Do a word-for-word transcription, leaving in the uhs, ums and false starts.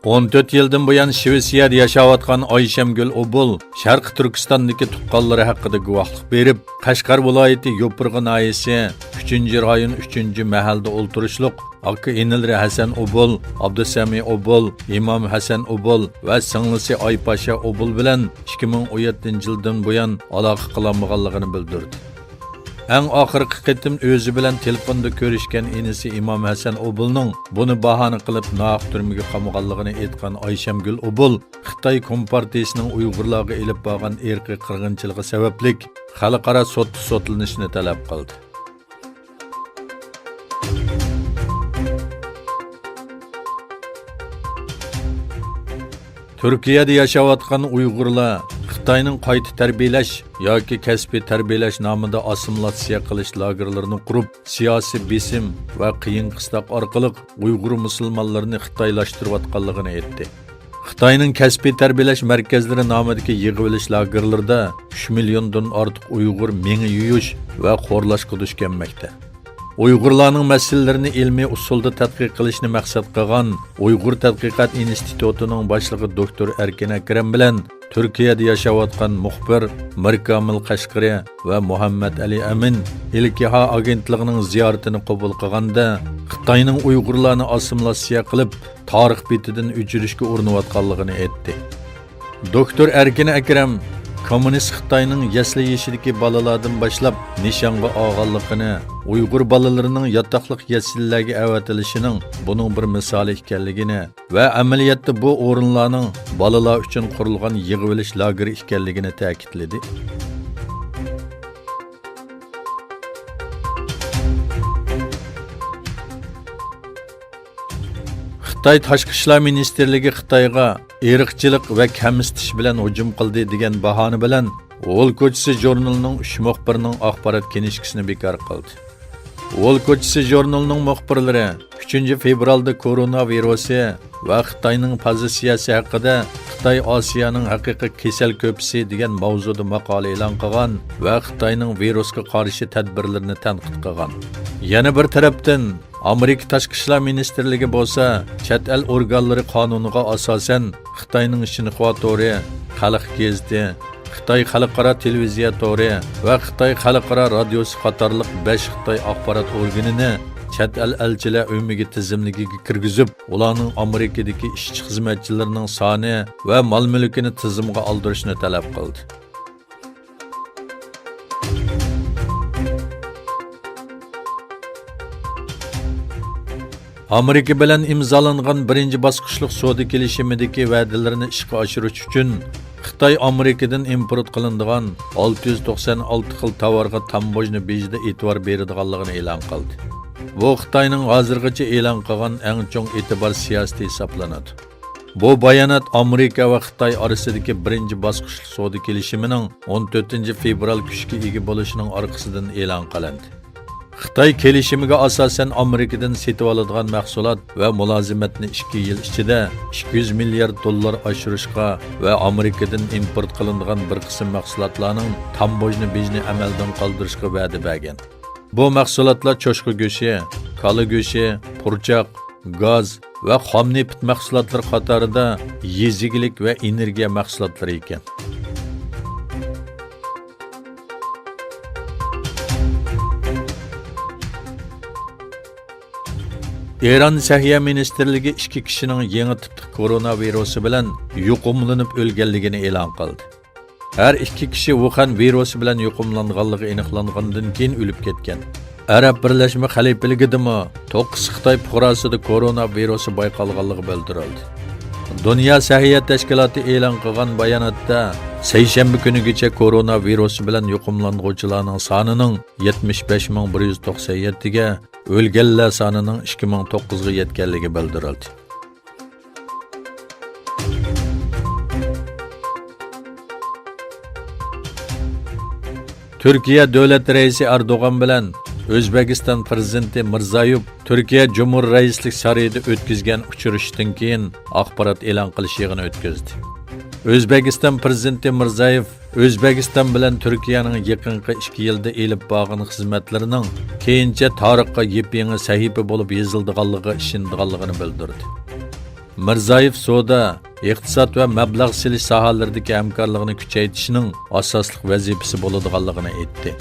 ئون تۆت يىلدىن بۇيان شىۋېتسىيەدە ياشاۋاتقان ئايشەمگۈل ئوبۇل شەرقىي تۈركىستاندىكى تۇغقانلىرى ھەققىدە گۇۋاھلىق بېرىپ، قەشقەر ۋىلايىتى يوپۇرغا ناھىيەسى ئۈچىنچى رايون ئۈچىنچى مەھەلدە ئولتۇرۇشلۇق ئاكا-ئىنىلىرى ھەسەن ئوبۇل، ئابدۇسەمى ئوبۇل، ئىمام ھەسەن ئوبۇل ۋە سىڭلىسى ئايپاشا ئوبۇل بىلەن ئىككى مىڭ ئون يەتتىنچى يىلدىن بۇيان ئالاقە قىلالمىغانلىقىنى بىلدۈردى. ئەڭ ئاخىرقى قېتىم ئۆزى بىلەن تېلېفوندا كۆرۈشكەن ئىنىسى ئىمام ھەسەن ئوبۇلنىڭ بۇنى باھانە قىلىپ ناھەق تۈرمىگە قامىغانلىقىنى ئېيتقان ئايشەمگۈل ئوبۇل خىتاي كومپارتىيىسىنىڭ ئۇيغۇرلارغا ئېلىپ بارغان ئىرقىي قىرغىنچىلىقى سەۋەبلىك خەلقئارا سوتتا سوتلىنىشنى تەلەپ قىلدى. تۈركىيەدە ياشاۋاتقان ئۇيغۇرلار خىتاينىڭ قايتا تەربىيەلەش ياكى كەسپىي تەربىيەلەش نامىدا ئاسسىمىلاتسىيە قىلىش لاگېرلىرىنى قۇرۇپ، سىياسىي بېسىم ۋە قىيىن-قىستاق ئارقىلىق ئۇيغۇر مۇسۇلمانلىرىنى خىتايلاشتۇرۇۋاتقانلىقىنى ئېيتتى. خىتاينىڭ كەسپىي تەربىيەلەش مەركەزلىرى نامىدىكى يىغىۋېلىش لاگېرلىرىدا ئۈچ مىليوندىن ئارتۇق ئۇيغۇر مېڭە يۇيۇش ۋە خورلاشقا دۇچ كەلمەكتە. ئۇيغۇرلارنىڭ مەسىلىلىرىنى ئىلمىي ئۇسۇلدا تەتقىق قىلىشنى مەقسەت قىلغان ئۇيغۇر تەتقىقات ئىنستىتۇتىنىڭ باشلىقى دوكتور ئەركىن ئەكرەم بىلەن تۈركىيەدە ياشاۋاتقان مۇخبىر مىركامىل قەشقىرى ۋە مۇھەممەد ئەلى ئەمىن ئىلكىھا ئاگېنتلىقىنىڭ زىيارىتىنى قوبۇل قىلغاندا، خىتاينىڭ ئۇيغۇرلارنى ئاسسىمىلاتسىيە قىلىپ، تارىخ بېتىدىن ئۆچۈرۈشكە ئۇرۇنۇۋاتقانلىقىنى ئېيتتى. دوكتور ئەركىن ئەكرەم كوممۇنىست خىتاينىڭ يەسلى يېشىدىكى بالىلاردىن باشلاپ نىشانغا ئالغانلىقىنى، ئۇيغۇر بالىلىرىنىڭ ياتاقلىق يەسلىلەرگە ئەۋەتىلىشىنىڭ بۇنىڭ بىر مىسالى ئىكەنلىكىنى ۋە ئەمەلىيەتتە بۇ ئورۇنلارنىڭ بالىلار ئۈچۈن قۇرۇلغان يىغىۋېلىش لاگېرى ئىكەنلىكىنى تەكىتلىدى. خىتاي تاشقى ئىشلار مىنىستىرلىكى خىتايغا ئىرقچىلىق ۋە كەمسىتىش بىلەن ھۇجۇم قىلدى دېگەن باھانە بىلەن ۋول كوچىسى ژۇرنىلىنىڭ ئۈچ مۇخبىرىنىڭ ئاخبارات كىنىشكىسىنى بىكار قىلدى. ۋول كوچىسى ژۇرنىلىنىڭ مۇخبىرلىرى ئۈچىنچى فېۋرالدا كورونا ۋىرۇسى ۋە خىتاينىڭ پوزىتسىيەسى ھەققىدە خىتاي ئاسىيانىڭ ھەقىقىي كېسەل كۆپىسى دېگەن ماۋزۇدا ماقالە ئېلان قىلغان ۋە خىتاينىڭ ۋىرۇسقا قارشى تەدبىرلىرىنى تەنقىد قىلغان. يەنە بىر تەرەپتىن، ئامېرىكا تاشقى ئىشلار مىنىستىرلىكى بولسا چەت ئەل ئورگانلىرى قانۇنىغا ئاساسەن خىتاينىڭ شىنخۇا تورى، خەلق گېزىتى، خىتاي خەلقئارا تېلېۋىزىيە تورى ۋە خىتاي خەلقئارا رادىيوسى قاتارلىق بەش خىتاي ئاخبارات ئورگىنىنى چەت ئەل ئەلچىلەر ئۆمىكى تىزىملىكىگە كىرگۈزۈپ، ئۇلارنىڭ ئامېرىكىدىكى ئىشچى-خىزمەتچىلىرىنىڭ سانى ۋە مال-مۈلكىنى تىزىمغا ئالدۇرۇشنى تەلەپ قىلدى. ئامېرىكا بىلەن ئىمزالانغان بىرىنچى باسقۇچلۇق سودا كېلىشىمىدىكى ۋەدىلىرىنى ئىشقا ئاشۇرۇش ئۈچۈن، خىتاي ئامېرىكىدىن ئىمپورت قىلىنىدىغان ئالتە يۈز توقسان ئالتە خىل تاۋارغا تاموژنا بېجىدا ئېتىبار بېرىدىغانلىقىنى ئېلان قىلدى. بۇ خىتاينىڭ ھازىرغىچە ئېلان قىلغان ئەڭ چوڭ ئېتىبار سىياسىتى ھېسابلىنىدۇ. بۇ بايانات ئامېرىكا ۋە خىتاي ئارىسىدىكى بىرىنچى باسقۇچلۇق سودا كېلىشىمىنىڭ ئون تۆتىنچى فېۋرال كۈچكە ئىگە بولۇشىنىڭ ئارقىسىدىن ئېلان قىلىندى. خىتاي كېلىشىمىگە ئاساسەن ئامېرىكىدىن سېتىۋالىدىغان مەھسۇلات ۋە مۇلازىمەتنى ئىككى يىل ئىچىدە ئىككى يۈز مىليارد دوللار ئاشۇرۇشقا ۋە ئامېرىكىدىن ئىمپورت قىلىنىدىغان بىر قىسىم مەھسۇلاتلارنىڭ تاموژنا بېجىنى ئەمەلدىن قالدۇرۇشقا ۋەدە بەرگەن. بۇ مەھسۇلاتلار چوشقا گۆشى، كالا گۆشى، پۇرچاق، گاز ۋە خام نېفىت مەھسۇلاتلىرى قاتارىدا يېزا ئىگىلىك ۋە ئېنېرگىيە مەھسۇلاتلىرى ئىكەن. ئىران سەھىيە مىنىستىرلىكى ئىككى كىشىنىڭ يېڭى تىپلىق كورونا ۋىرۇسى بىلەن يۇقۇملىنىپ ئۆلگەنلىكىنى ئېلان قىلدى. ھەر ئىككى كىشى ۋۇخەن ۋىرۇسى بىلەن يۇقۇملانغانلىقى ئېنىقلانغاندىن كېيىن ئۆلۈپ كەتكەن. ئەرەب بىرلەشمە خەلىپىلىكىدىمۇ توققۇز خىتاي پۇقراسىدا كورونا ۋىرۇسى بايقالغانلىقى بىلدۈرۈلدى. دۇنيا سەھىيە تەشكىلاتى ئېلان قىلغان باياناتتا، سەيشەنبە كۈنىگىچە كورونا ۋىرۇسى بىلەن يۇقۇملانغۇچىلارنىڭ سانىنىڭ يەتمىش بەش مىڭ بىر يۈز توقسان يەتتىگە، ئۆلگەنلەر سانىنىڭ ئىككى مىڭ توققۇزغا يەتكەنلىكى بىلدۈرۈلدى. تۈركىيە دۆلەت رەئىسى ئەردوغان بىلەن ئۆزبېكىستان پىرېزىدېنتى مىرزايېۋ تۈركىيە جۇمھۇر رەئىسلىك سارىيىدا ئۆتكۈزگەن ئۇچرىشىشتىن كېيىن ئاخبارات ئېلان قىلىش يىغىنى ئۆتكۈزدى. ئۆزبېكىستان پىرېزىدېنتى مىرزايېۋ ئۆزبېكىستان بىلەن تۈركىيەنىڭ يېقىنقى ئىككى يىلدا ئېلىپ بارغان خىزمەتلىرىنىڭ كېيىنچە تارىخقا يېپيېڭى سەھىپە بولۇپ يېزىلىدىغانلىقىغا ئىشىنىدىغانلىقىنى بىلدۈردى. مىرزايېف سودا، ئىقتىساد ۋە مەبلەغ سېلىش ساھەلىرىدىكى ھەمكارلىقنى كۈچەيتىشنىڭ ئاساسلىق ۋەزىپىسى بولىدىغانلىقىنى ئېيتتى.